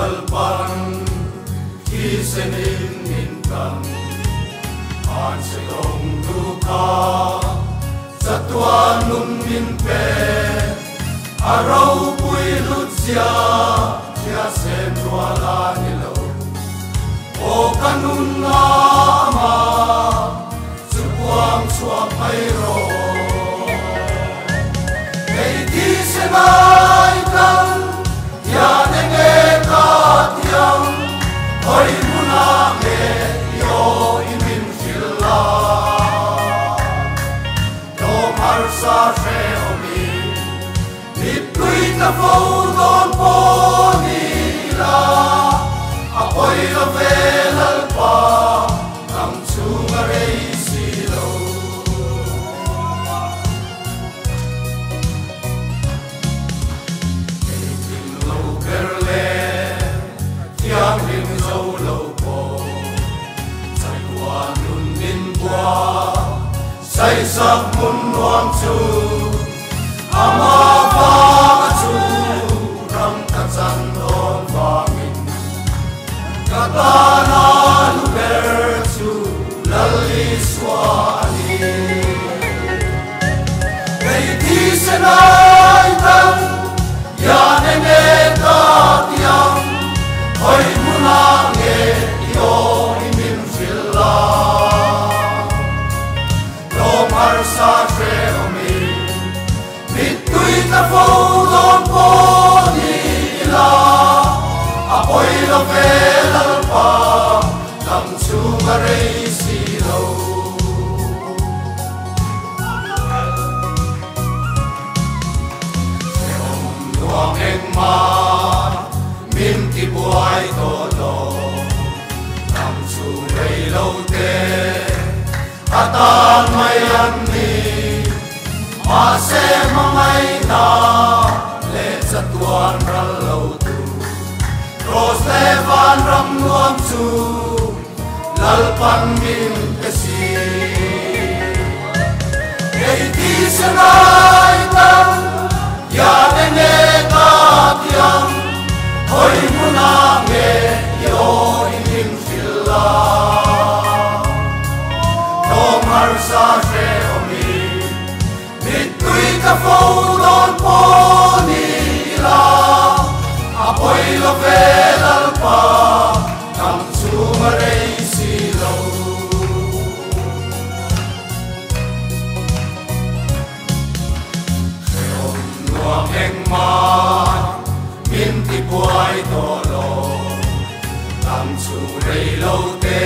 Lalpan thisenin min tlan an che dawng tu kha chatuan nun min pe a ropui hlutzia hria sen rual a ni lo aw ka nun ama chu puang chhuak mai rawh kei thisen ai tlan hian enge ka tiang hawi hmunah nge i aw i min hrilh la tlawm harsa hrehawmin mittui tla fo dawn pawh ni ila a pawi lo ve Lalpa dam chhung a rei si lo. Kei tling lo ber le thianghlim zo lo pawh chatuah nun min bua saisak hmun nuam chu ama vanga chu ram ka chan dawn vangin ka tana lu ber chu Lal Isua a ni. Kei thisen ai tlang hian enge ka ti ang hawi hmunah nge i aw i min hrilh la tlawm harsa hrehawmin mittui tla fo dawn pawh ni ila a pawi lo ve Lalpa dam chhung a rei si lo. Hrehawm nuam engmah min ti buai tawh lo, dam chhung rei lo te a tan mai an ni. Mahse hmangaihna leh chatuan ral lo tu Kraws leh vanram nuam chu Lalpan min pe si. Kei thisen ai tlang hian enge ka ti ang, hawi hmunah nge i aw i min hrilh la. Tlawm harsa hrehawmin mittui tla fo dawn pawh ni ila, a pawi lo ve Lalpa dam chhung a rei si lo. Hrehawm nuam engmah min ti buai tawh lo, dam chhung rei lo te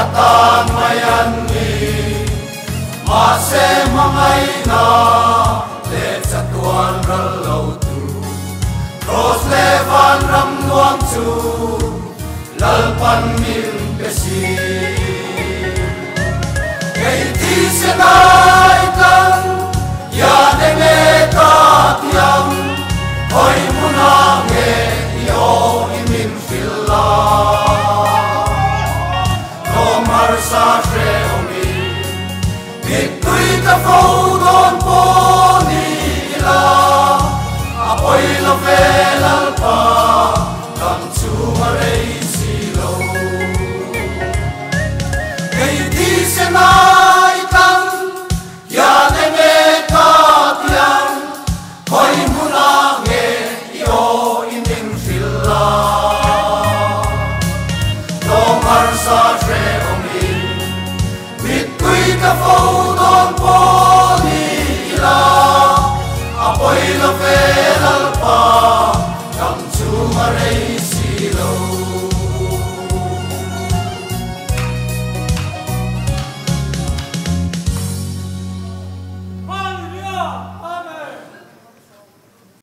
a tan mai an ni. Mahse hmangaihna leh chatuan ral lo tu Kraws leh vanram nuam chu Lalpan min pe si. Kei thisen ai tlang hian enge ka ti ang, hawi hmunah nge i aw i min hrilh la. Tlawm harsa hrehawmin mittui tla fo dawn pawh ni ila, a pawi lo ve.